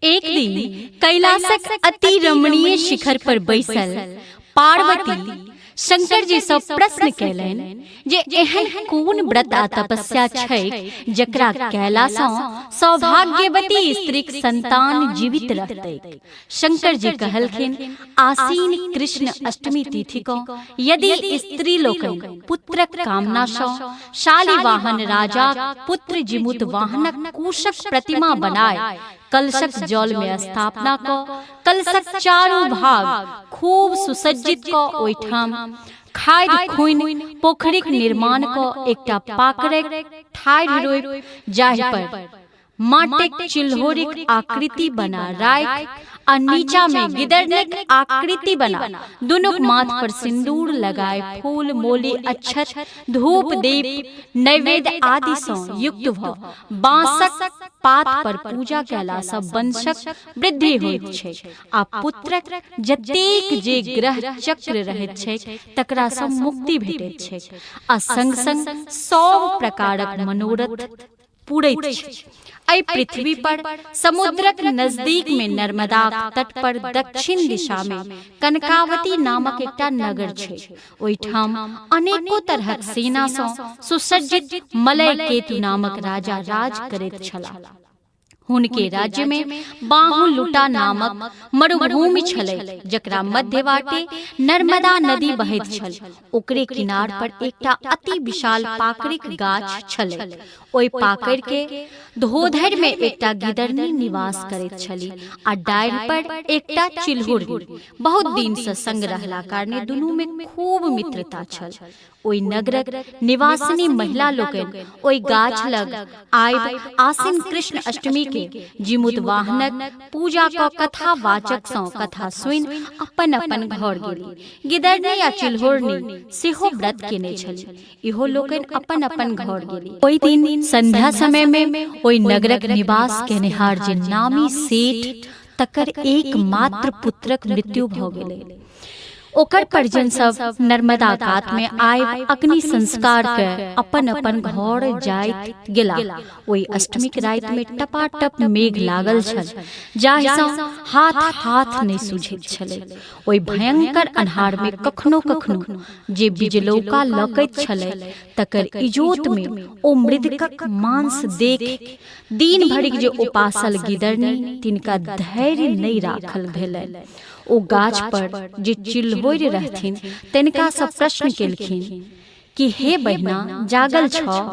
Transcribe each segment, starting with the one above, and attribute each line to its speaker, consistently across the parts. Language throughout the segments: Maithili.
Speaker 1: एक दिन कैलाशक अति रमणीय शिखर पर बैसल पार्वती शंकर जी सँ प्रश्न कयलनि जे एहन कोन व्रत आ तपस्या छैक जकरा कयला सँ सौभाग्यवती स्त्रीक संतान जीवित रहतैक। शंकर जी कहलखिन, आसीन कृष्ण अष्टमी तिथि को यदि स्त्री लोकनि पुत्रक कामना सँ शालिवाहन राजाक पुत्र जिमुत वाहनक कुशक प्रतिमा बनाय कलशक जल में स्थापना क कलशक चारू भाग खूब सुसज्जित क ओहिठाम खादि खुनि पोखरिक निर्माण क एकटा पाकड़िक ठाढ़ि रोपि जाहि पर माटिक चिल्होरिक आकृति बना राखि आ नीचा में गिदरनीक आकृति बना दुनूक माथ पर सिंदूर लगाय फूल मोली अक्षत धूप दीप नैवेद्य आदि सँ युक्त भ बाँसक पात पर पूजा कयलासँ वंशक वृद्धि होइत छैक आ पुत्रक जतेक जे ग्रह चक्र रहैत छैक तकरासँ मुक्ति भेटैत छैक आ संग संग सभ प्रकारक मनोरथ पूरैत छैक। एहि पृथ्वी पर समुद्रक नजदीक में नर्मदाक तट पर दक्षिण दिशा में कनकावती नामक एकटा नगर छैक। ओहिठाम अनेको तरहक सेना सँ सुसज्जित मलय केतु नामक राजा राज करैत छलाह। हुनके राज्य में बाहुलुटा नामक मरुभूमि छलैक जकरा मध्य बाटे नर्मदा नदी बहैत छल। ओकरे किनार पर एकटा अति विशाल पाकड़िक गाछ छलैक। ओहि पाकड़ि के धोधरि में एकटा गिदरनी निवास करैत छली आ डाढ़ि पर एकटा चिल्हुरनी। बहुत दिन सँ संग रहला कारणे दुनू में खूब मित्रता छल। ओहि नगरक निवासिनी महिला लोकनि ओहि गाछ लग आबि आसिन कृष्ण अष्टमी के जिमुत वाहनक पूजा क कथा वाचक सँ कथा सुनि अपन अपन घर गेली। गिदरनी आ चिल्होरनी सेहो व्रत केने छली। इहो लोकनि अपन अपन घर गेली। ओहि दिन संध्या समय में ओहि नगरक निवास केनिहार जे नामी सेठ तकर एक मात्र पुत्रक मृत्यु भऽ गेलै। ओकर परिजन सब नर्मदा कात में आबि अग्नि संस्कार के अपन अपन घर जाइत गेला। ओहि अष्टमीक राति में टपाटप मेघ लागल छल जाहि सँ हाथ हाथ नहि सुझैत छलै। ओहि भयंकर अन्हार में कखनो कखनो जे बिजलौका लौकैत छलै तकर इजोत में ओ मृदकक मांस देखि दिन भरिक जे उपासल गिदरनी तिनका धैर्य नहि राखल भेलनि। ओ गाछ पर जे चिल्होरि रहथिन तनिका सँ प्रश्न केलखिन कि हे बहिना जागल छह?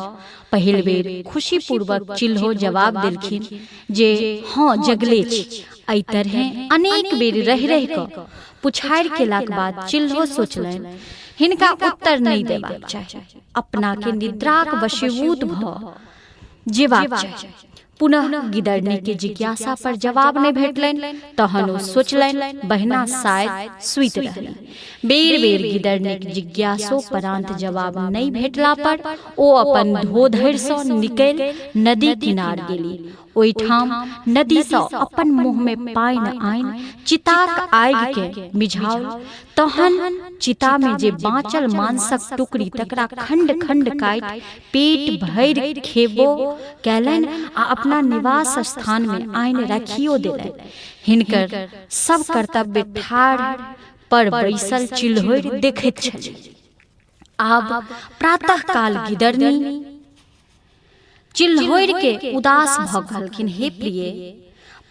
Speaker 1: पहिल बेर खुशीपूर्वक चिल्हो जवाब देलखिन जे हँ जगले छी। एहि तरहें अनेक बेर रहि रहि कऽ पुछारि केलाक बाद चिल्हो सोचलनि हिनका उत्तर नहि देबाक चाही। अपना के निद्राक वशीभूत भऽ जेबाक चाही। पुनः गिदरनी के जिज्ञासा पर जवाब नहि भेटलनि तहन ओ सोचलनि बहिना शायद सुति रहली। बेर बेर गिदरनीक जिज्ञासोपरांत जवाब नहि भेटला पर ओ अपन धोधरि सँ निकलि नदी किनार गेली। ओहिठाम नदी सँ अपन मुँह मे पानि आनि चिताक आगि के मिझाओल। तहन चिता मे जे बाँचल मांसक टुकड़ी तकरा खंड खंड काटि पेट भरि खेबो कयलनि आ अपना निवास स्थान मे आनि राखियो देलनि। हिनकर सब कर्तव्य ठाढ़ पर बैसल चिल्होरि देखैत छलीह। आब प्रातःकाल गिदरनी चिल्होरि के उदास भऽ कहलखिन, हे प्रिय,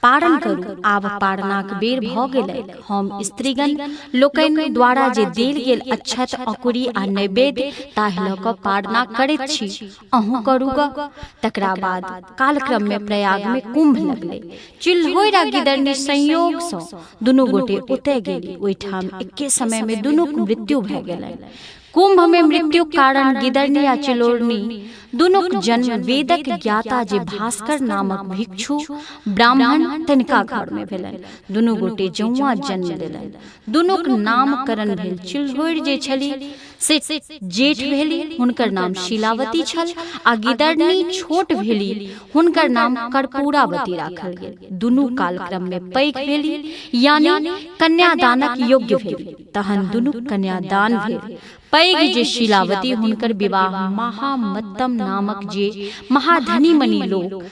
Speaker 1: पारण करू, आब पारणाक बेर भऽ गेलैक। हम स्त्रीगण लोकनि द्वारा जे देल गेल अक्षत, अकुरी आ नैवेद्य ताहि लऽ कऽ पारणा करैत छी, अहूँ करू गऽ। तकरा बाद कालक्रम मे प्रयाग मे कुंभ लगलै। चिल्होरि आ गिदरनी संयोग सँ दुनू गोटे ओतय गेली। ओहिठाम एके समय मे दुनूक मृत्यु भऽ गेलनि। कुंभ मे मृत्युक कारण गिदरनी आ चिलोरनी दुनूक जन्म वेदक ज्ञाता जे भास्कर नामक भिक्षु ब्राह्मण तनिका घर मे भेलनि। दुनू गोटे जौआँ जन्म लेलनि। दुनूक नामकरण भेल। चिल्होरि जे छली से जेठ भेली, हुनकर नाम शीलावती छल आ गिदरनी छोट भेली, हुनकर नाम कर्पूरावती राखल गेल। दुनू कालक्रम मे पैघ भेली यानी कन्यादानक योग्य भेली। तहन दुनूक कन्यादान भेल। पैघ जे शीलावती हुनकर विवाह महामत्तम नामक जे महाधनी मनी लोक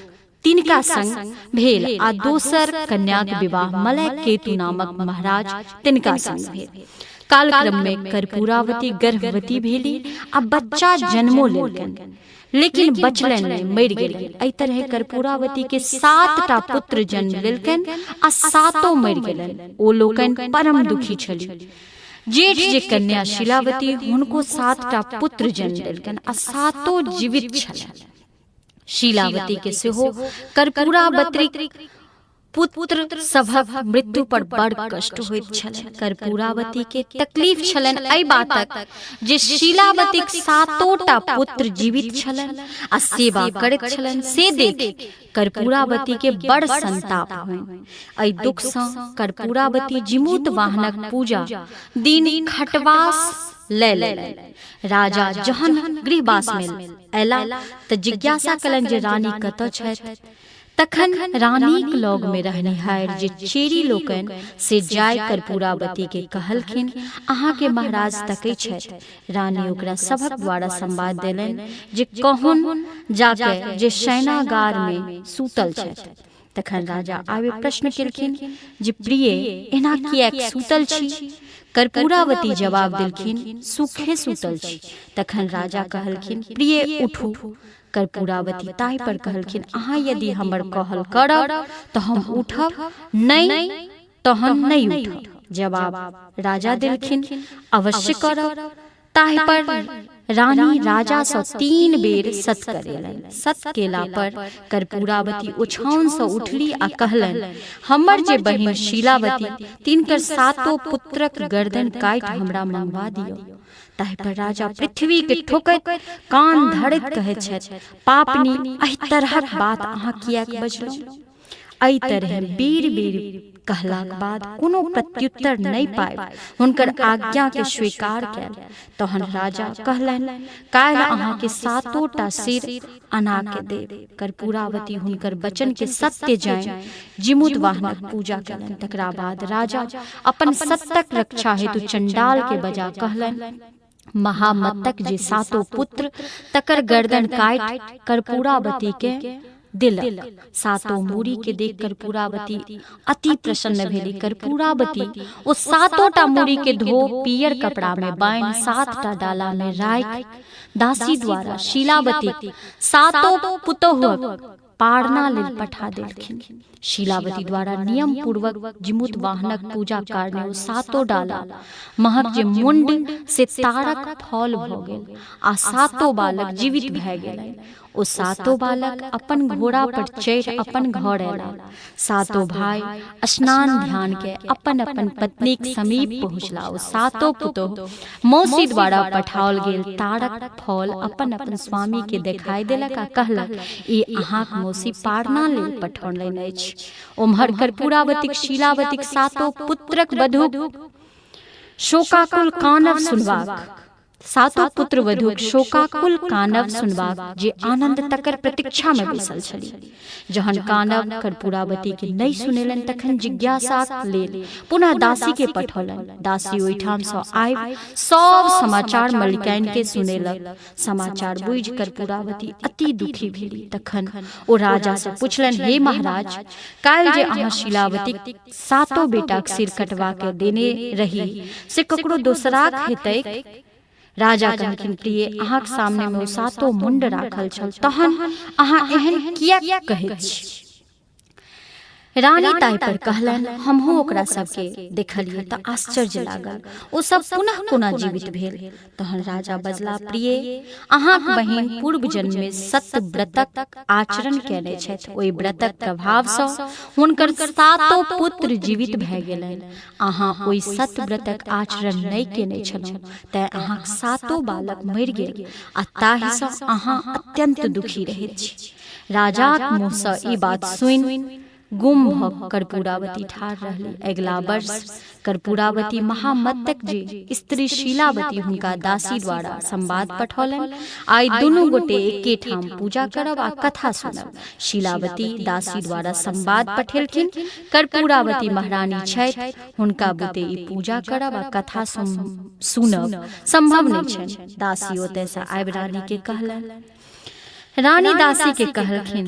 Speaker 1: तिनका संग भेल आ दोसर कन्याक विवाह मलय केतु नामक महाराज तिनका संग भेल। कालक्रम मे कर्पूरावती गर्भवती भेली आ बच्चा जन्मो लेलकनि, लेकिन बचलनि नहि, मरि गेलनि। एहि तरहे कर्पूरावती के 7टा पुत्र जन्म लेलकनि आ सातो मरि गेलनि। ओ लोकनि परम दुखी छली। जेठ जे कन्या शीलावती, हुनको 7टा पुत्र जन्म लेलकनि आ सातो जीवित छलनि। शीलावती के सेहो कर्पूरावतीक पुत्र सभक मृत्यु पर बड़ कष्ट होइत छलनि। कर्पूरावती के तकलीफ छलनि एहि बातक जे शीलावतीक सातोटा पुत्र जीवित छलनि आ सेवा करैत छलनि, से देखि कर्पूरावती के बड़ संताप होइन। एहि दुख सँ कर्पूरावती जिमूत वाहनक पूजा दिन खटवास लय लेलनि। राजा जहन गृहवास मे अयला तऽ जिज्ञासा कयलनि जे रानी कतऽ छथि। तखन रानीक लग मे रहनिहार जे चेरी लोकनि से जाय कर्पूरावती के कहलखिन, अहाँ के महाराज तकै छथि। रानी ओकरा सभक द्वारा संवाद देलनि जे कहुन जाके जे शयनागार मे सूतल छथि। तखन राजा आबि प्रश्न केलखिन जे प्रिय, एना किएक सूतल छी? कर्पूरावती जवाब देलखिन, सुखे सूतल छी। तखन राजा कहलखिन, प्रिय उठू। कर्पूरावती ताहि पर कहलखिन, अहाँ यदि हमर कहल करब तऽ हम उठब, नहि तहन नहि उठब। जवाब राजा देलखिन, अवश्य करब। ताहि पर रानी राजासँ 3 बेर सत करेलनि। सत केला पर कर्पूरावती ओछाओनसँ उठली आ कहलनि, हमर जे बहिन शीलावती, तिनकर सातो पुत्रक गर्दन काटि हमरा मंगवा दिअ। ताहि पर राजा पृथ्वी के ठोकैत कान धरैत कहैत छथि, पापनी, एहि तरहक बात अहाँ किएक बजलहुँ? एहि तरहे बेर बेर कहलाक बाद कोनो प्रत्युत्तर नहि पाबि हुनकर आज्ञा के स्वीकार कयल। तहन राजा कहलनि, काल्हि अहाँ के सातोटा सिर अना के देब। कर्पूरावती हुनकर वचन के सत्य जानि जिमुत वाहनक पूजा कयलनि। तकरा बाद राजा अपन सत्यक रक्षा हेतु चंडाल के बजा कहलनि, महामत्तक जे सातो पुत्र, तकर गर्दन काटि कर्पूरावती के देलक। सातो मूड़ी के देख कर्पूरावती अति प्रसन्न भेली। कर्पूरावती ओ सातोटा मूड़ी के धो पियर कपड़ा में बान्हि 7टा डाला में राखि दासी द्वारा शीलावती सातो पुतोहुक पारना लेल पठा देलखिन। शीलावती द्वारा नियम पूर्वक जिमुत वाहनक पूजा कारणे ओ सातो डाला महक जे मुंड से तारक फल भऽ गेल आ सातो बालक जीवित भए गेलनि। ओ सातो बालक अपन घोड़ा पर चढ़ि अपन घर अयला। सातो भाई स्नान ध्यान के अपन अपन पत्नीक समीप पहुँचला। ओ सातो पुतोह मौसी द्वारा पठाओल गेल तारक फल अपन अपन स्वामी के देखाई देलक आ कहलक, ई अहाँक मौसी पारना लेल पठौलनि अछि। ओम्हर कर्पूरावतीक शीलावतीक सातो पुत्रक वधूक शोकाकुल कानब सुनबाक सातो पुत्र वधूक शोकाकुल कानब सुनबाक जे आनंद तकर प्रतीक्षा मे बैसल छली। जहन कानब कर्पूरावती के नहि सुनेलनि तखन जिज्ञासाक लेल पुनः दासी के पठौलनि। दासी ओहिठाम सँ आबि सब समाचार मल्लिकाइन के सुनेलक। समाचार बुझि कर्पूरावती अति दुखी भेली। तखन ओ राजा सँ पुछलनि, हे महाराज, काल्हि जे अहाँ शीलावतीक सातो बेटाक सिर कटवा के देने रही से ककरो दोसराक हेतैक? राजा कहलखिन, प्रिय, अहाँक सामने मे ओ सातो मुंड राखल छल, तहन अहाँ एहन किएक कहैत छी? रानी ताहि पर कहलनि, हमहूँ ओकरा सबके देखलियै तऽ आश्चर्य लागल, ओ सब पुनः कोना जीवित भेल? तहन राजा बजला, प्रिय, अहाँक बहिन पूर्व जन्म मे सत्य व्रतक आचरण कयने छथि। ओहि व्रतक प्रभावसँ हुनकर सातो पुत्र जीवित भए गेलनि। अहाँ ओहि सत्य व्रतक आचरण नहि कयने छलहुँ, तेँ अहाँक सातो बालक मरि गेल आ ताहिसँ अहाँ अत्यन्त दुखी रहैत छी। राजाक मुँहसँ ई बात सुनि गुम भऽ कर्पूरावती ठाढ़ रहली। अगिला वर्ष कर्पूरावती महामत्तक जे स्त्री शीलावती हुनका दासी द्वारा संवाद पठौलनि, आइ दुनू गोटे एके ठाम पूजा करब आ कथा सुनब। शीलावती दासी द्वारा संवाद पठेलखिन, कर्पूरावती महारानी छथि, हुनका बुते ई पूजा करब आ कथा सुनब संभव नहि छनि। दासी ओतयसँ आबि रानी के कहलनि। रानी दासी के कहलखिन,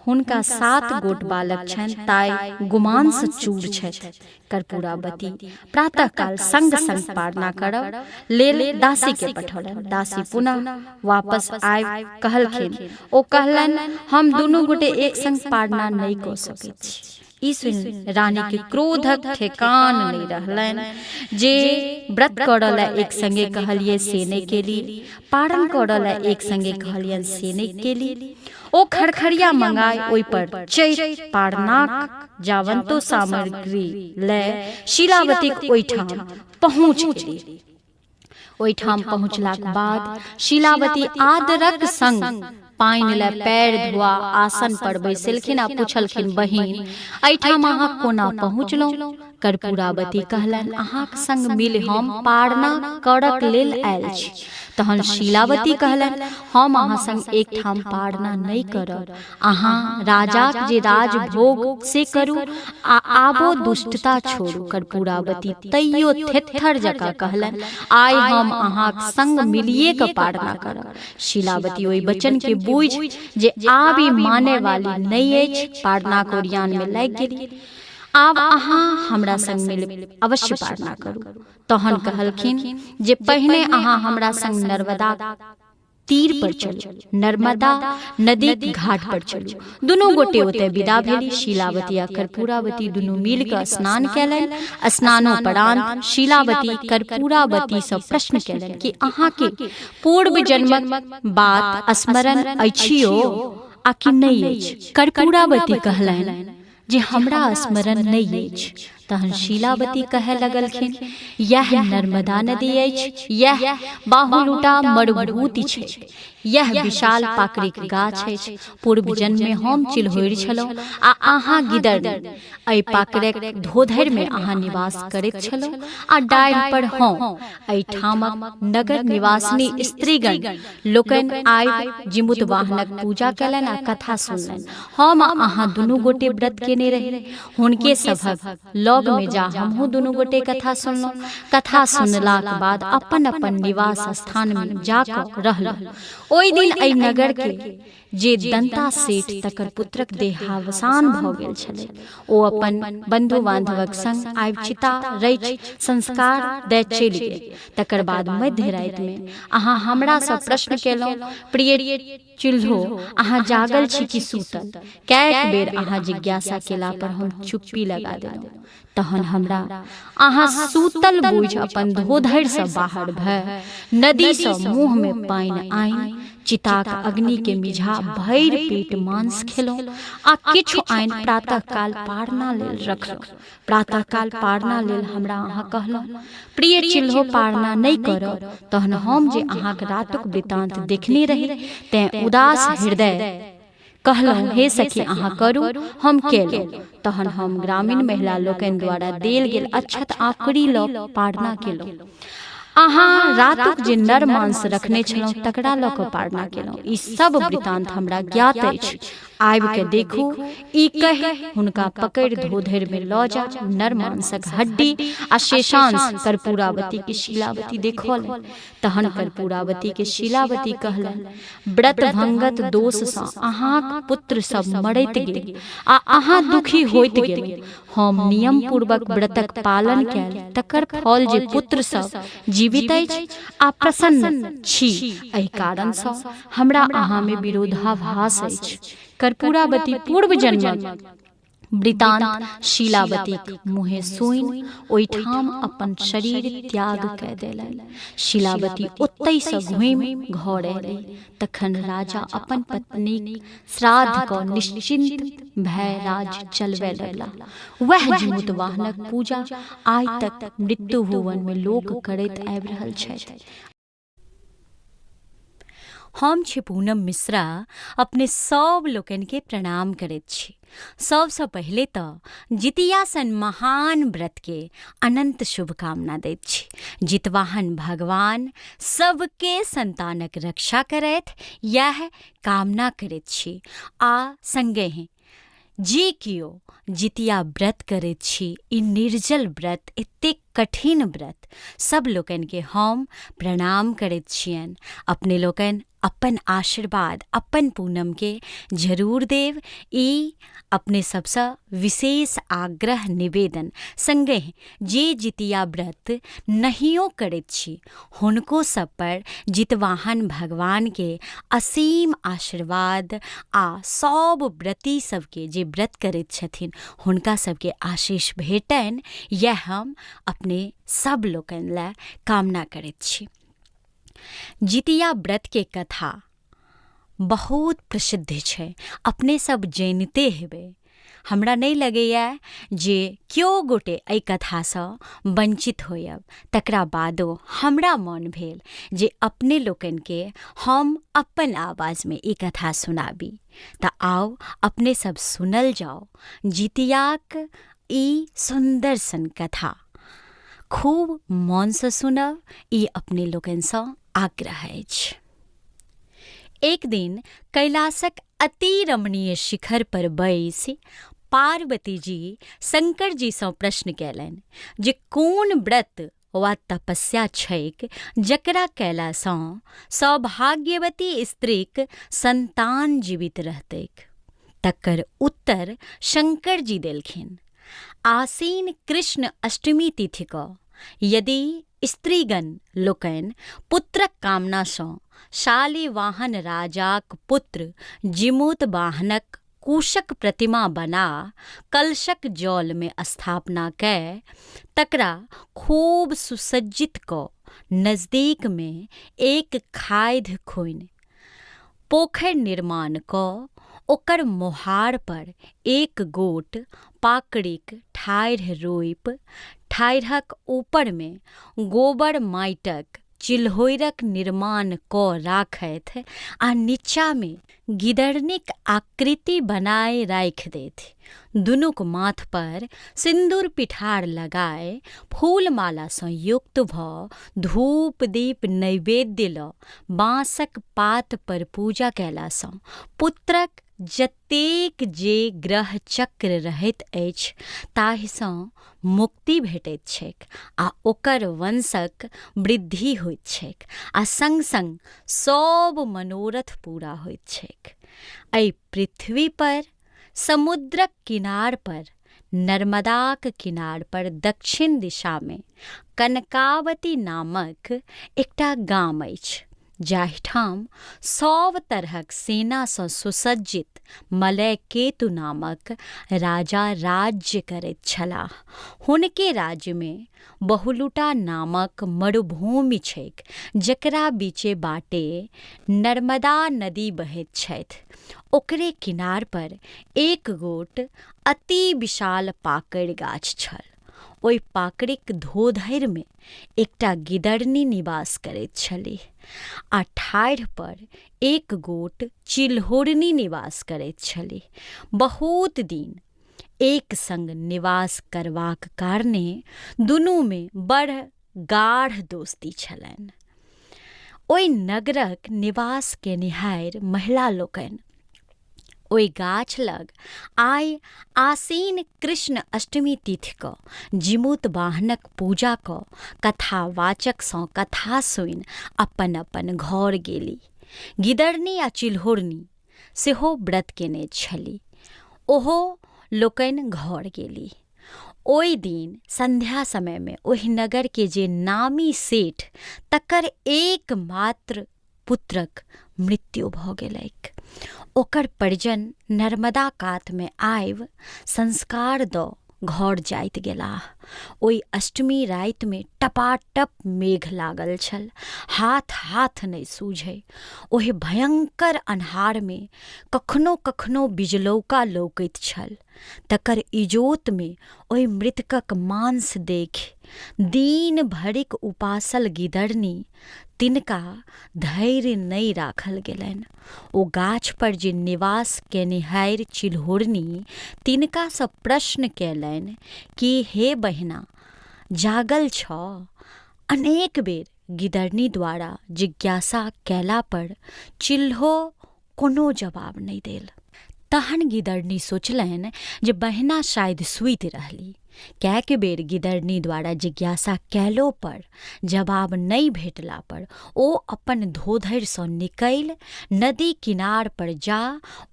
Speaker 1: हुनका 7 गोट बालक छनि, ताहि गुमानसँ चूर छथि। कर्पूरावती प्रातःकाल संग संग पारणा करब लेल दासीके पठौलनि। दासी पुनः वापस आबि कहलखिन, ओ कहलनि, हम दुनू गोटे एक संग पारणा नहि कऽ सकैत छी। ई सुनि रानीके क्रोधक ठेकान नहि रहलनि जे व्रत करऽ लए एक संगे कहलियै से नहि केली, पारण करऽ लए एक संगे कहलियनि से नहि केली। ओ खरखरिया मंगाय ओहि पर चढ़ि पारनाक जावंतो सामग्री लए शीलावतीक ओहिठाम पहुँच गेली। ओहिठाम पहुँचलाक बाद शीलावती आदरक संग पानि लए पैर धोआ आसन पर बैसलखिन आ पुछलखिन, बहिन, एहिठाम अहाँ कोना पहुँचलहुँ? कर्पूरावती कहलनि, अहाँक संग मिलि हम पारणा करक लेल आयल छी। तहन शीलावती कहलनि, हम अहाँ संग एकठाम पारणा नहि करब। अहाँ राजाक जे राजभोग से करू आ आबो दुष्टता छोड़ू। कर्पूरावती तैयो थेत्थर जकाँ कहलनि, आइ हम अहाँक संग मिलिए कऽ पारणा करब। शीलावती ओहि वचन के बूझि जे आब ई माने वाली नहि अछि, पारणाक ओरियान मे लागि गेली। आब अहाँ हमरा संग मिलि अवश्य पारणा करू। तहन कहलखिन जे पहिने अहाँ हमरा संग नर्मदा तीर पर चलू, नर्मदा नदीक घाट पर चलू। दुनू गोटे ओतय विदा भेली। शीलावती आ कर्पूरावती दुनू मिल कऽ स्नान कयलनि। स्नानोपरांत शीलावती कर्पूरावतीसँ प्रश्न कयलनि कि अहाँके पूर्व जन्मक बात स्मरण अछियो आ कि नहि अछि? कर्पूरावती कहलनि जे हमरा स्मरण नहि अछि। तहन शीलावती कहय लगलखिन, यैह नर्मदा नदी अछि, यैह बाहुलुटा मरुभूति छै, यैह विशाल पाकड़िक गाछ अछि। पूर्व जन्ममे हम चिल्होरि छलहुँ आ अहाँ गिदरनी। एहि पाकड़िक धोधरिमे अहाँ निवास करैत छलहुँ आ डाढ़ि पर हम। एहिठामक नगर निवासिनी स्त्रीगण लोकनि आबि जिमुतवाहनक पूजा कयलनि आ कथा सुनलनि। हम आ अहाँ दुनू गोटे व्रत केने रही। हुनके सभक लगमे जा हमहूँ दुनू गोटे कथा सुनलहुँ। कथा सुनलाक बाद अपन-अपन निवास स्थानमे जा कऽ रहलहुँ। ओहि दिन एहि नगरके जे दन्ता सेठ तकर पुत्रक देहावसान भऽ गेल छलैक। ओ अपन बन्धु-बान्धवक संग आबि चिता रचि संस्कार दए चलि गेल। तकर बाद मध्य रातिमे अहाँ हमरासँ प्रश्न कयलहुँ, प्रिय चुल्हो, अहाँ जागल छी कि सूतल? कएक बेर अहाँ जिज्ञासा केलापर हम चुप्पी लगा देलहुँ। तहन हमरा अहाँ सूतल बूझि अपन धोधरिसँ बाहर भए नदीसँ मुँहमे पानि आनि चिताक अग्निके मिझा भरि पेट मांस खेलहुँ आ किछु आनि प्रातःकाल पारणा लेल रखलहुँ। प्रातःकाल पारणा लेल हमरा अहाँ कहलहुँ, प्रिय चिल्हो, पारणा नहि करब। तहन हम जे अहाँक रातुक वृतान्त देखने रही तेँ उदास हृदय कहलहुँ, हे सखी, अहाँ करू, हम केलहुँ। तहन हम ग्रामीण महिला लोकनि द्वारा देल गेल अक्षत आँकुरी लऽ पारणा केलहुँ। अहाँ रातुक जे नर मांस रखने छलहुँ तकरा लऽ कऽ पारणा केलहुँ। ई सब वृतान्त हमरा ज्ञात अछि। आबि कऽ देखू। ई कहि हुनका पकड़ि धोधरिमे लऽ जा नर मांसक हड्डी आ शेषांश कर्पूरावतीके शीलावती देखौलनि। तहन कर्पूरावती के शीलावती कहलनि, व्रत भंगत दोष सँ अहाँक पुत्र सब मरैत गेल आ अहाँ दुखी होइत गेलहुँ। हम नियम पूर्वक व्रतक पालन कयल तकर फल जे पुत्र सब जीवित अछि आ प्रसन्न छी, एहि कारण सँ हमरा अहाँ मे विरोधाभास अछि। कर्पूरावती पूर्व जन्मक वृतांत शीलावतीक मुँहे सुनि ओहिठाम अपन शरीर त्याग कए देलनि। शीलावती ओतहिसँ घुमि घर अयली। तखन राजा अपन पत्नीक श्राद्ध कऽ निश्चिन्त भए राज चलबय लगलाह। वएह जीमूतवाहनक पूजा आइ तक मृत्युभुवनमे लोक करैत आबि रहल छथि। हम छी पूनम मिश्रा, अपने सब लोकनिके प्रणाम करैत छी। सबसँ पहिले तऽ जितिया सन महान व्रतके अनन्त शुभकामना दैत छी। जितवाहन भगवान सबके सन्तानक रक्षा करथि, इएह कामना करैत छी। आ सङ्गहि जे केओ जितिया व्रत करैत छी, ई निर्जल व्रत एतेक कठिन व्रत। सब लोकनिके हम प्रणाम करैत छियनि। अपने लोकनि अपन आशीर्वाद अपन पूनमके जरूर देब, ई अपने सबसँ विशेष आग्रह निवेदन। सङ्गहि जे जितिया व्रत नहियो करैत छी हुनको सब पर जितवाहन भगवानके असीम आशीर्वाद आ सब व्रती सबके जे व्रत करैत छथिन हुनका सबके आशीष भेटनि, इएह हम अपने सब लोकनि लए कामना करैत छी। जितिया व्रतके कथा बहुत प्रसिद्ध छै, अपने सब जनिते हेबै। हमरा नहि लगैए जे केओ गोटे एहि कथासँ वञ्चित होयब। तकरा बादो हमरा मन भेल जे अपने लोकनिके हम अपन आवाजमे ई कथा सुनाबी। तऽ आउ अपने सब सुनल जाउ जितियाक ई सुन्दर सन कथा। खूब मोनसँ सुनब, ई अपने लोकनिसँ आग्रह अछि। एक दिन कैलाशक अति रमणीय शिखर पर बैसि पार्वती जी शंकर जी सँ प्रश्न कयलनि जे कोन व्रत वा तपस्या छैक जकरा कयलासँ सौभाग्यवती स्त्रीक संतान जीवित रहतैक। तकर उत्तर शंकर जी देलखिन, आसीन कृष्ण अष्टमी तिथि कऽ यदि स्त्रीगण लोकनि पुत्रक कामनासँ शालिवाहन राजाक पुत्र जिमूत वाहनक कुशक प्रतिमा बना कलशक जलमे स्थापना कए तकरा खूब सुसज्जित कऽ नजदीकमे एक खाधि खुनि पोखरि निर्माण कऽ ओकर मोहारपर एक गोट पाकड़िक ठाढ़ि रोपि ठाढ़िक ऊपरमे गोबर माटिक चिल्होरिक निर्माण कऽ राखथि आ निच्चामे गिदरनीक आकृति बनाय राखि देथि। दुनूक माथपर सिन्दूर पिठार लगाय फूलमालासँ युक्त भऽ धूप दीप नैवेद्य लऽ बाँसक पातपर पूजा कयलासँ पुत्रक जतेक जे ग्रह चक्र रहैत अछि ताहिसँ मुक्ति भेटैत छैक आ ओकर वंशक वृद्धि होइत छैक आ सङ्ग-सङ्ग सभ मनोरथ पूरा होइत छैक। एहि पृथ्वीपर समुद्रक किनारपर नर्मदाक किनारपर दक्षिण दिशामे कनकावती नामक एकटा गाम अछि, जाहिठाम सभ तरहक सेनासँ सुसज्जित मलयकेतु नामक राजा राज्य करैत छलाह। हुनके राज्यमे बहुलुटा नामक मरुभूमि छैक, जकरा बीचे बाटे नर्मदा नदी बहैत छथि। ओकरे किनारपर एक गोट अति विशाल पाकड़ि गाछ छल। ओहि पाकड़िक धोधरिमे एकटा गिदरनी निवास करैत छलीह आ ठाढ़िपर एक गोट चिल्होरनी निवास करैत छलीह। बहुत दिन एक संग निवास करबाक कारणे दुनूमे बड़ गाढ़ दोस्ती छलनि। ओहि नगरक निवास केनिहारि महिला लोकनि ओहि गाछ लग आइ आसीन कृष्ण अष्टमी तिथिकऽ जिमूत वाहनक पूजा कऽ कथावाचकसँ कथा सुनि अपन अपन घर गेली। गिदरनी आ चिल्होरनी सेहो व्रत केने छली, ओहो लोकनि घर गेली। ओहि दिन संध्या समयमे ओहि नगरके जे नामी सेठ तकर एकमात्र पुत्रक मृत्यु भऽ गेलैक। ओकर परिजन नर्मदा कातमे आबि संस्कार दऽ घर जाइत गेलाह। ओहि अष्टमी रातिमे टपाटप मेघ लागल छल, हाथ हाथ नहि सूझै। ओहि भयंकर अन्हारमे कखनो कखनो बिजलौका लौकैत छल, तकर इजोतमे ओहि मृतकक मांस देखि दिन भरिक उपासल गिदरनी तिनका धैर्य नहि राखल गेलनि। ओ गाछपर जे निवास केनिहारि चिल्होरनी तिनकासँ प्रश्न कयलनि कि हे बहिना, जागल छह? अनेक बेर गिदरनी द्वारा जिज्ञासा कयलापर चिल्हो कोनो जवाब नहि देल। तहन गिदरनी सोचलनि जे बहिना शायद सूति रहली। कएक बेर गिदरनी द्वारा जिज्ञासा कयलो पर जवाब नहि भेटला पर ओ अपन धोधरिसँ निकलि नदी किनार पर जा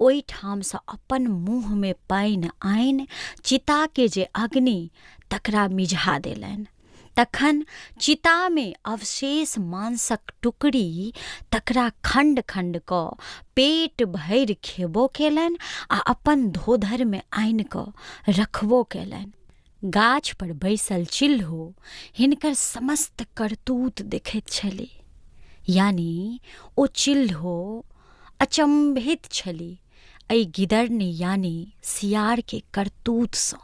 Speaker 1: ओहिठामसँ अपन मुँहमे पानि आनि चिताके जे अग्नि तकरा मिझा देलनि। तखन चितामे अवशेष मांसक टुकड़ी तकरा खण्ड खण्ड कऽ पेट भरि खेबो केलनि आ अपन धोधरिमे आनि कऽ रखबो केलनि। गाछ पर बैसल चिल्हो हिनकर समस्त करतूत देखैत छली। यानी ओ चिल्हो अचम्भित छली एहि गिदरनी यानी सियारके करतूतसँ।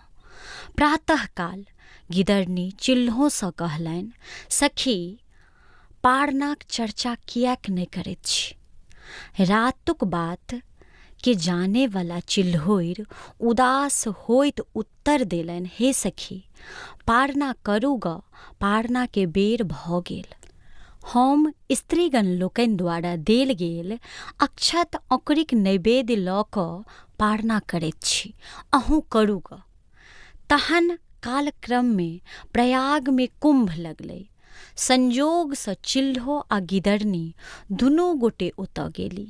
Speaker 1: प्रातःकाल गिदरनी चिल्होसँ कहलनि, सखी, पारनाक चर्चा किएक नहि करैत छी? रातुक बात के जानेवला चिल्होरि उदास होइत उत्तर देलनि, हे सखी, पारना करू गऽ, पारनाके बेर भऽ गेल। हम स्त्रीगण लोकनि द्वारा देल गेल अक्षत औंकुरीक नैवेद्य लऽ कऽ पारना करैत छी, अहूँ करू गऽ। तहन कालक्रममे प्रयागमे कुम्भ लगलै। संयोगसँ चिल्हो आ गिदरनी दुनू गोटे ओतऽ गेली।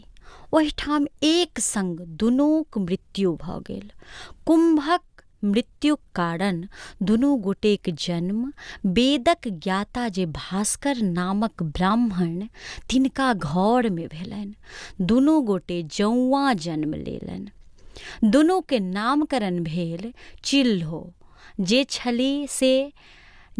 Speaker 1: ओहिठाम एक संग दुनूक मृत्यु भऽ गेल। कुम्भक मृत्युक कारण दुनू गोटेक जन्म वेदक ज्ञाता जे भास्कर नामक ब्राह्मण तिनका घरमे भेलनि। दुनू गोटे जौआँ जन्म लेलनि। दुनूके नामकरण भेल चिल्हो जे छली से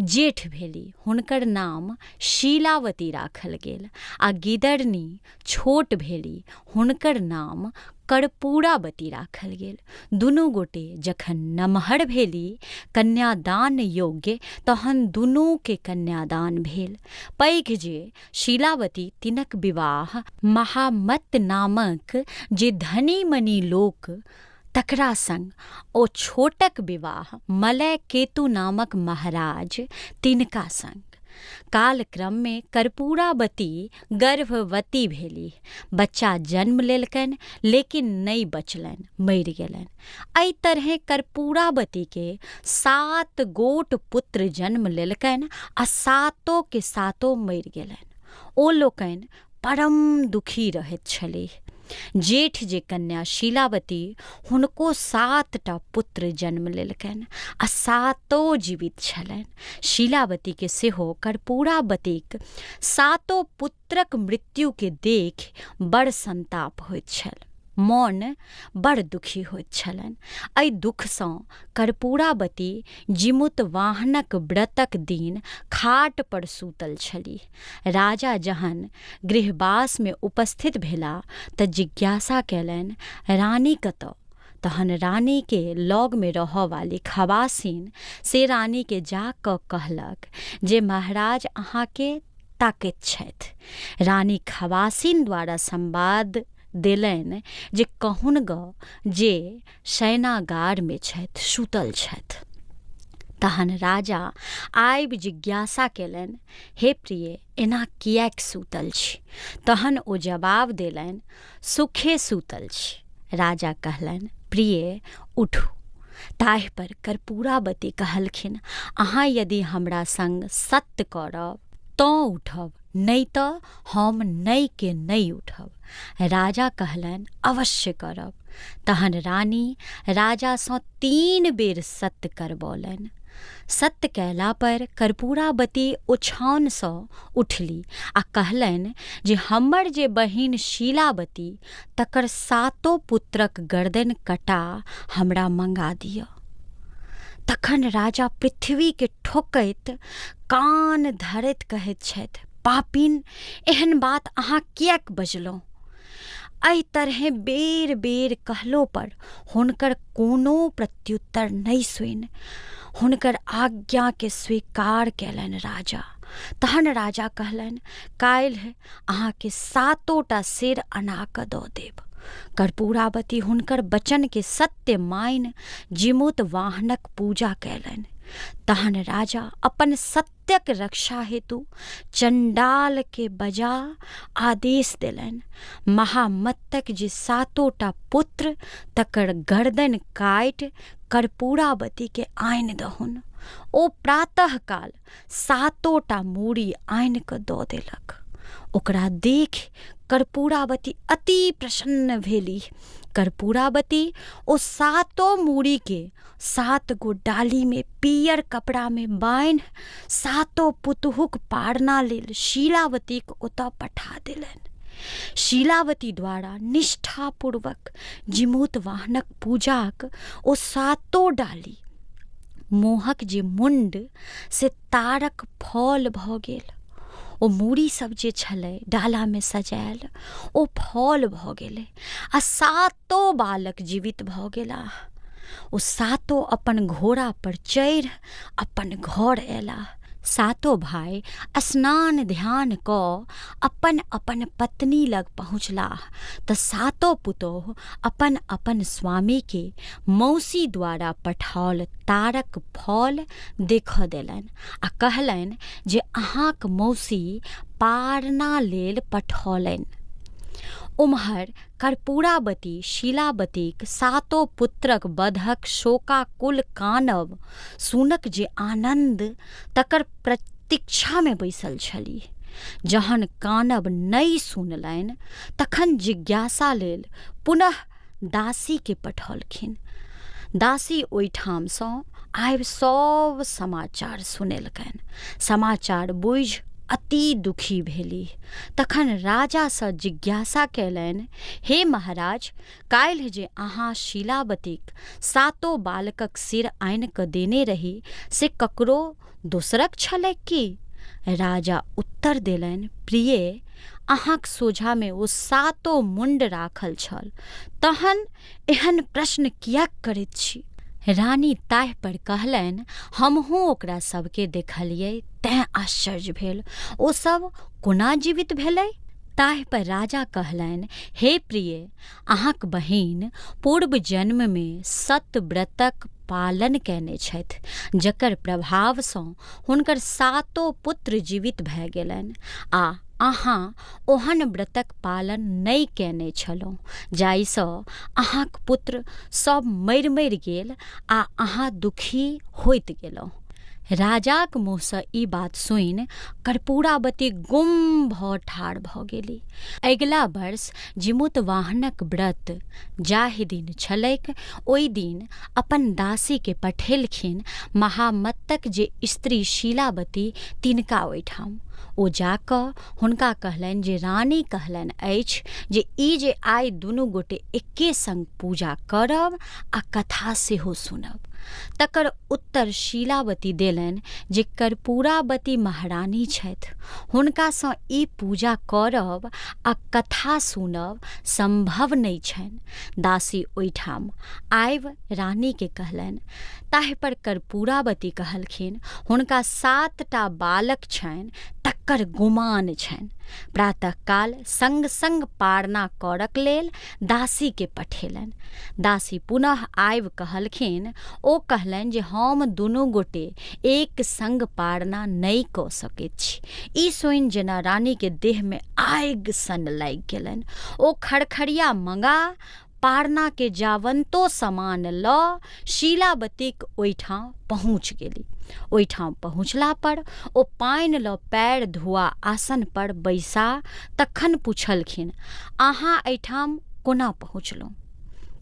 Speaker 1: जेठ भेली, हुनकर नाम शीलावती राखल गेल आ गिदरनी छोट भेली, हुनकर नाम कर्पूरावती राखल गेल। दुनू गोटे जखन नमहर भेली, कन्यादान योग्य, तहन दुनूके कन्यादान भेल। पैघ जे शीलावती तिनक विवाह महामत्त नामक जे धनी-मनी लोक तकरा संग ओ छोटक विवाह मलयकेतु नामक महाराज तिनका संग। कालक्रममे कर्पूरावती गर्भवती भेलीह। बच्चा जन्म लेलकनि लेकिन नहि बचलनि, मरि गेलनि। एहि तरहें कर्पूरावतीके 7 गोट पुत्र जन्म लेलकनि आ सातो के सातो मरि गेलनि। ओ लोकनि परम दुखी रहैत छलीह। जेठ जे कन्या शीलावती हुनको 7टा पुत्र जन्म लेलकनि आ सातो जीवित छलनि। शीलावतीके सेहो कर्पूरावतीक सातो पुत्रक मृत्युके देखि बड़ संताप होइत छल। मोन बड़ दुखी होइत छलनि। एहि दुखसँ कर्पूरावती जिमुतवाहनक व्रतक दिन खाट पर सूतल छलीह। राजा जहन गृहवासमे उपस्थित भेला तऽ जिज्ञासा कयलनि, रानी कतऽ? तहन रानीके लगमे रहऽ वाली खबासिन से रानीके जा कऽ कहलक जे महाराज अहाँके ताकैत छथि। रानी खबासिन द्वारा संवाद देलनि जे कहुन गऽ जे शयनागारमे छथि, सुतल छथि। तहन राजा आबि जिज्ञासा कयलनि, हे प्रिय, एना किएक सुतल छी? तहन ओ जवाब देलनि, सुखे सुतल छी। राजा कहलनि, प्रिय, उठू। ताहि पर कर्पूरावती कहलखिन, अहाँ यदि हमरा संग सत्य करब तँ उठब, नहि तऽ हम नहि के नहि उठब। राजा कहलनि, अवश्य करब। तहन रानी राजासँ 3 बेर सत्य करबौलनि। सत्य कयला पर कर्पूरावती ओछाओनसँ उठली आ कहलनि जे हमर जे बहिन शीलावती तकर सातो पुत्रक गर्दनि कटा हमरा मंगा दिअ। तखन राजा पृथ्वीके ठोकैत कान धरैत कहैत छथि, पापिन, एहन बात अहाँ किएक बजलहुँ? एहि तरहें बेर बेर कहलो पर हुनकर कोनो प्रत्युत्तर नहि सुनि हुनकर आज्ञाके स्वीकार कयलनि राजा। तहन राजा कहलनि, काल्हि अहाँके सातोटा सिर अना कऽ दऽ देब। कर्पूरावती हुनकर वचनके सत्य मानि जिमुत वाहनक पूजा कयलनि। तहन राजा अपन सत्यक रक्षा हेतु चण्डालके बजा आदेश देलनि। महामत्तक जे सातोटा पुत्र तकर गर्दनि काटि कर्पूरावतीके आनि दहुन। ओ प्रातःकाल 7 टा मूड़ी आनि कऽ दऽ देलक। ओकरा देखि कर्पूरावती अति प्रसन्न भेलीह। कर्पूरावती ओ 7 मूड़ीके 7 गो डालीमे पियर कपड़ामे बान्हि 7 पुतहुक पारना लेल शीलावतीक ओतऽ पठा देलनि। शीलावती द्वारा निष्ठापूर्वक जिमूत वाहनक पूजाक ओ 7 डाली मोहक जे मुण्ड से तारक फल भऽ गेल। ओ मूड़ी सब जे छलै डालामे सजायल ओ फल भऽ गेलै आ 7 बालक जीवित भऽ गेलाह। ओ 7 अपन घोड़ा पर चढ़ि अपन घर अयलाह। 7 भाय स्नान ध्यान कऽ अपन अपन पत्नी लग पहुँचलाह तऽ 7 पुतोह अपन अपन स्वामीके मौसी द्वारा पठाओल तारक फल देखऽ देलनि आ कहलनि जे अहाँक मौसी पारना लेल पठौलनि। उम्हर कर्पूरावती शीलावतीक 7 पुत्रक वधक शोकाकुल कानब सुनक जे आनन्द तकर प्रतीक्षामे बैसल छलीह। जहन कानब नहि सुनलनि तखन जिज्ञासा लेल पुनः दासीके पठौलखिन। दासी ओहिठामसँ आबि सब समाचार सुनेलकनि। समाचार बुझि अति दुखी भेलीह। तखन राजासँ जिज्ञासा कयलनि, हे महाराज, काल्हि जे अहाँ शीलावतीक 7 बालकक सिर आनि कऽ देने रही से ककरो दोसरक छलैक की? राजा उत्तर देलनि, प्रिय, अहाँक सोझामे ओ 7 मुण्ड राखल छल, तहन एहन प्रश्न किएक करैत छी? रानी ताहि पर कहलनि, हमहूँ ओकरा सबके देखलियै तैँ आश्चर्य भेल। ओ सब कोना जीवित भेलै? ताहि पर राजा कहलनि, हे प्रिय, अहाँक बहिन पूर्व जन्ममे सतव्रतक पालन कयने छथि, जकर प्रभावसँ हुनकर 7 पुत्र जीवित भए गेलनि आ अहाँ ओहन व्रतक पालन नहि कयने छलहुँ जाहिसँ अहाँक पुत्र सब मरि मरि गेल आ अहाँ दुखी होइत गेलहुँ। राजाक मुँहसँ ई बात सुनि कर्पूरावती गुम भऽ ठाढ़ भऽ गेली। अगिला वर्ष जिमूतवाहनक व्रत जाहि दिन छलैक ओहि दिन अपन दासीके पठेलखिन महामत्तक जे स्त्री शीलावती तिनका ओहिठाम। ओ जाकऽ हुनका कहलनि जे रानी कहलनि अछि जे ई जे आइ दुनू गोटे एक्के संग पूजा करब आ कथा सेहो सुनब। तकर उत्तर शीलावती देलनि जे कर्पूरावती महारानी छथि, हुनकासँ ई पूजा करब आ कथा सुनब सम्भव नहि छनि। दासी ओहिठाम आबि रानीके कहलनि। ताहि पर कर्पूरावती कहलखिन, हुनका 7 टा बालक छनि तकर गुमान छनि। प्रातःकाल संग संग पारना करक लेल दासीके पठेलनि। दासी पुनः आबि कहलखिन, ओ कहलनि जे हम दुनू गोटे एक संग पारना नहि कऽ सकैत छी। ई सुनि जेना रानीके देहमे आगि सन लागि गेलनि। ओ खड़खड़िया मंगा पारनाके जावंतो सामान लऽ शीलावतीक ओहिठाम पहुँच गेली। ओहिठाम पहुँचला पर ओ पानि लऽ पैर धुआ आसन पर बैसा तखन पुछलखिन, अहाँ एहिठाम कोना पहुँचलहुँ?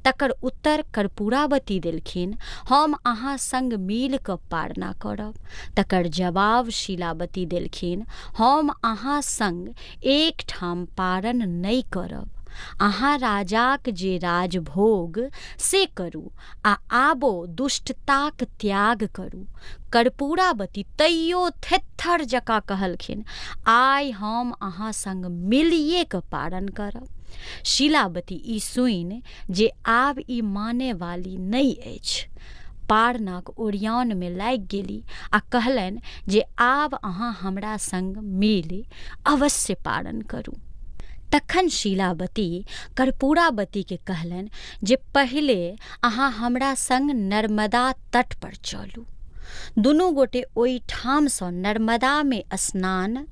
Speaker 1: तकर उत्तर कर्पूरावती देलखिन, हम अहाँ संग मिल कऽ पारना करब। तकर जवाब शीलावती देलखिन, हम अहाँ संग एकठाम पारन नहि करब। अहाँ राजाक जे राजभोग से करू आ आबो दुष्टताक त्याग करू। कर्पूरावती तैयो थेत्थर जकाँ कहलखिन, आइ हम अहाँ संग मिलिए कऽ पारन करब। शीलावती ई सुनि जे आब ई माने वाली नहि अछि, पारनाक ओरियानमे लागि गेली आ कहलनि जे आब अहाँ हमरा संग मिलि अवश्य पारन करू। तखन शीलावती कर्पूरावतीके कहलनि जे पहिले अहाँ हमरा संग नर्मदा तट पर चलू। दुनू गोटे ओहिठामसँ नर्मदामे स्नान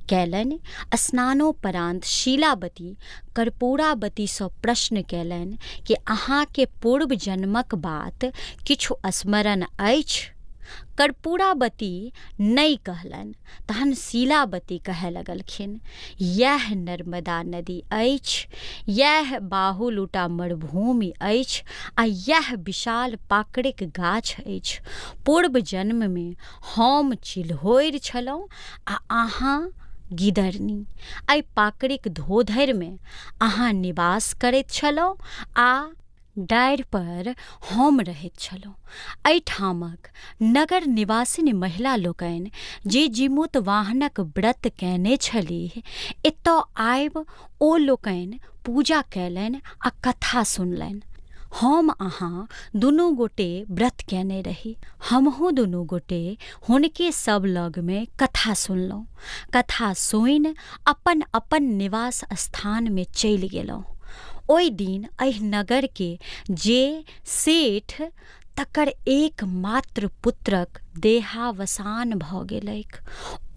Speaker 1: कयलनि। स्नानोपरान्त शीलावती कर्पूरावतीसँ प्रश्न कयलनि कि अहाँके पूर्व जन्मक बात किछु स्मरण अछि? कर्पूरावती नहि कहलनि। तहन शीलावती कहय लगलखिन, इएह नर्मदा नदी अछि, इएह बाहुलुटा मरुभूमि अछि आ इएह विशाल पाकड़िक गाछ अछि। पूर्व जन्ममे हम चिल्होरि छलहुँ आ अहाँ गिदरनी। एहि पाकड़िक धोधरिमे अहाँ निवास करैत छलहुँ आ डाढ़िपर हम रहैत छलहुँ। एहिठामक नगर निवासिनी महिला लोकनि जे जीमूतवाहनक व्रत कयने छलीह, एतऽ आबि ओ लोकनि पूजा कयलनि आ कथा सुनलनि। हम अहाँ दुनू गोटे व्रत कयने रही। हमहूँ दुनू गोटे हुनके सभ लगमे कथा सुनलहुँ। कथा सुनि अपन अपन निवास स्थानमे चलि गेलहुँ। ओहि दिन एहि नगरके जे सेठ तकर एकमात्र पुत्रक देहावसान भऽ गेलैक।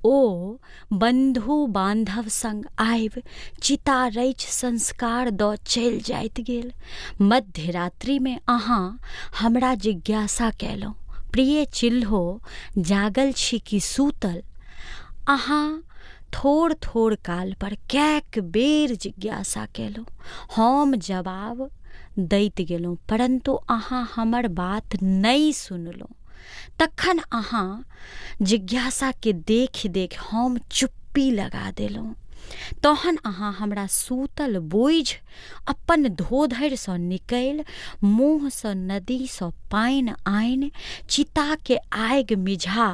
Speaker 1: ओ बन्धु बान्धव संग आबि चिता रचि संस्कार दऽ चलि जाइत गेल। मध्यरात्रिमे अहाँ हमरा जिज्ञासा कयलहुँ, प्रिय चिल्हो, जागल छी कि सूतल? अहाँ थोड़ थोड़ कालपर कैक बेर जिज्ञासा कयलहुँ। हम जवाब दैत गेलहुँ, परन्तु अहाँ हमर बात नहि सुनलहुँ। तखन अहाँ जिज्ञासाके देखि देखि हम चुप्पी लगा देलहुँ। तहन अहाँ हमरा सूतल बूझि अपन धोधरिसँ निकलि मुँहसँ नदीसँ पानि आनि चिताके आगि मिझा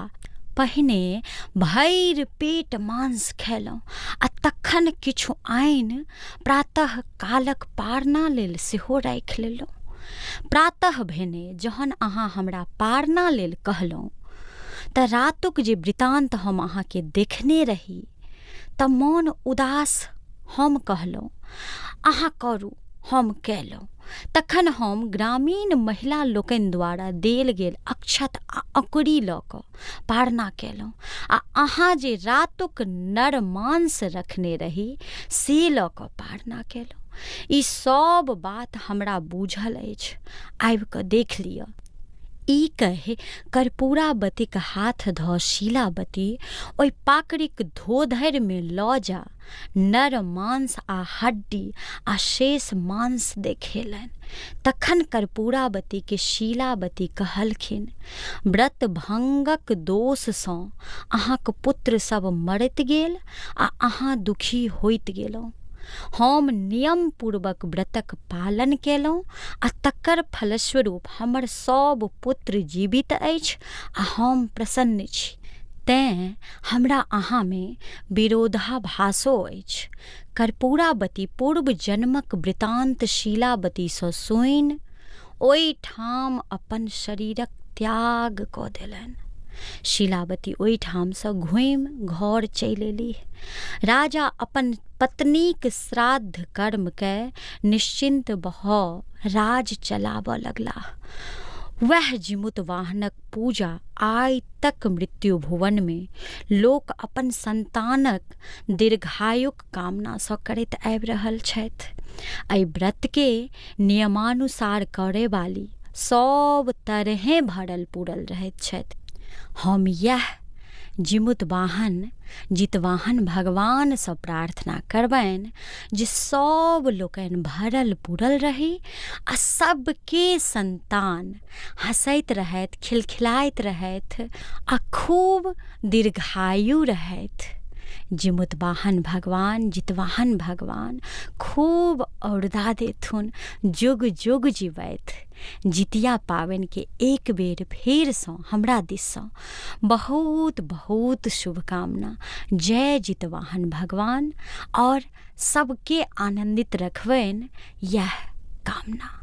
Speaker 1: पहिने भरि पेट मांस खयलहुँ आ तखन किछु आनि प्रातः कालक पारणा लेल सेहो राखि लेलहुँ। प्रातः भेने जहन अहाँ हमरा पारणा लेल कहलहुँ तऽ रातुक जे वृतान्त हम अहाँके देखने रही तऽ मोन उदास हम कहलहुँ, अहाँ करू, हम कयलहुँ। तखन हम ग्रामीण महिला लोकनि द्वारा देल गेल अक्षत आ अँकुरी लऽ कऽ पारणा कयलहुँ आ अहाँ जे रातुक नर मांस रखने रही से लऽ कऽ पारणा कयलहुँ। ई सब बात हमरा बूझल अछि, आबि कऽ देख लिअ। ई कहि कर्पूरावतीक हाथ धऽ शीलावती ओहि पाकड़िक धोधरिमे लऽ जा नर मांस आ हड्डी आ शेष मांस देखेलनि। तखन कर्पूरावतीके शीलावती कहलखिन, व्रत भंगक दोषसँ अहाँक पुत्र सब मरैत गेल आ अहाँ दुखी होइत गेलहुँ। हम नियमपूर्वक व्रतक पालन केलहुँ आ तकर फलस्वरूप हमर सब पुत्र जीवित अछि आ हम प्रसन्न छी। तेँ हमरा अहाँमे विरोधाभासो अछि। कर्पूरावती पूर्व जन्मक वृतान्त शीलावतीसँ सुनि ओहिठाम अपन शरीरक त्याग कऽ देलनि। शीलावती ओहिठामसँ घुमि घर चलि एलीह। राजा अपन पत्नीक श्राद्ध कर्म कए निश्चिन्त भऽ राज चलाबऽ लगलाह। वएह जीमूतवाहनक पूजा आइ तक मृत्यु भुवनमे लोक अपन सन्तानक दीर्घायुक कामनासँ करैत आबि रहल छथि। एहि व्रतके नियमानुसार करयवाली सभ तरहेँ भरल पुरल रहैत छथि। हम इएह जीमूतवाहन जितवाहन भगवानसँ प्रार्थना करबनि जे सभ लोकनि भरल पुरल रही आ सबके सन्तान हँसैत रहथि, खिलखिलाइत रहथि आ खूब दीर्घायु रहथि। जीमूतवाहन भगवान जितवाहन भगवान खूब औरदा देथुन, जुग जुग जीबथि। जितिया पाबनिके एक बेर फेरसँ हमरा दिससँ बहुत बहुत शुभकामना। जय जितवाहन भगवान आओर सबके आनन्दित रखबनि इएह कामना।